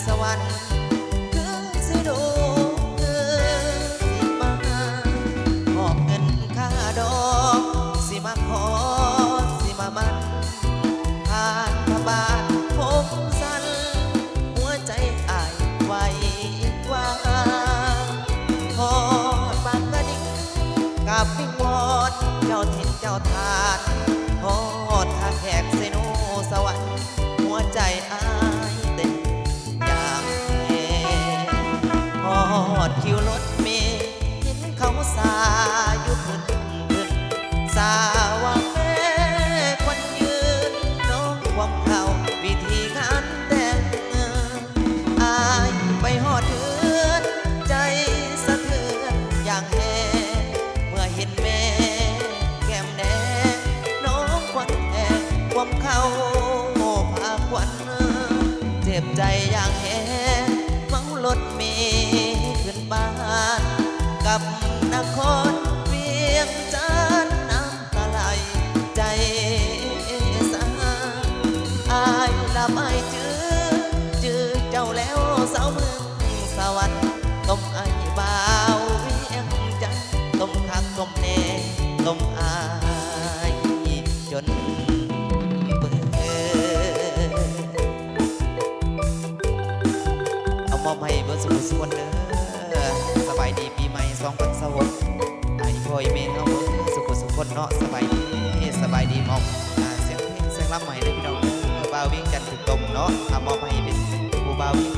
ສະຫວັນຄືຊິດຸຄືຊິມາ ຫອບເງິນຄ່າດອກ ຊິມາຂໍຊິມາໝັ້ນ ຜ່ານພະບາດພົມສັນ ຫົວໃຈອ້າຍໄຫວວາ ຮອດປາກກະດິງ ກາບວິງວອນເຈົ້າຖິ່ນເຈົ້າຖານ ຮອດທ່າແຂກເຊໂນສະຫວັນ ຫົວໃຈອ້າຍເຕັ້ນຢ່າງແຮງ ຮອດຄິວລົດເມ ເຫັນເຂົາສາຢູ່ຂຶ້ນຂຶ້ນ ສາວວ່າແມ່ຄວັນຢືນ ນ້ອງຄວາມເຂົ້າວິທີງານແຕ່ງ ອ້າຍໄປຮອດເຮືອນ ໃຈສະເທືອນຢ່າງແຮງ ເມື່ອເຫັນແມ່ແກ້ມແດງ ນ້ອງຄວັນແອງຄວາມເຂົ້າພາຄວັນ ເຈັບໃຈຢ່າງແຮງ ເມົາລົດເມຂຶ້ນບ້ານ ກັບນະຄອນວຽງຈັນ ນ້ຳຕາໄຫຼໃຈສາ ອ້າຍລະອ້າຍຈື່ ຈື່ເຈົ້າແລ້ວສາວເມືອງສະຫວັນ ຕົມອ້າຍບ່າວວຽງຈັນ ຕົມຄັກຕົມແນ່ ຕົມອ້າຍຈົນເປີດ ເອົາມອບໃຫ້ເບິດສູ່ຜູ້ສູ່ຄົນເດີ ສະບາຍດີປີໃໝ່ສອງພັນຊາວຫົກ ອ້າຍພໍ່ອີ່ແມ່ເຮົາເບິດສູ່ຜູ້ສູ່ຄົນເນາະ ສະບາຍດີ ສະບາຍດີ ມອບ ອ່າ ສຽງເພງສຽງລຳໃຫ້ເດີພີ່ນ້ອງເດີ ບ່າວວຽງຈັນຖືກຕົມເນາະ ອ່າ ມອບໃຫ້ເປັນຜູ້ບ່າວວຽງ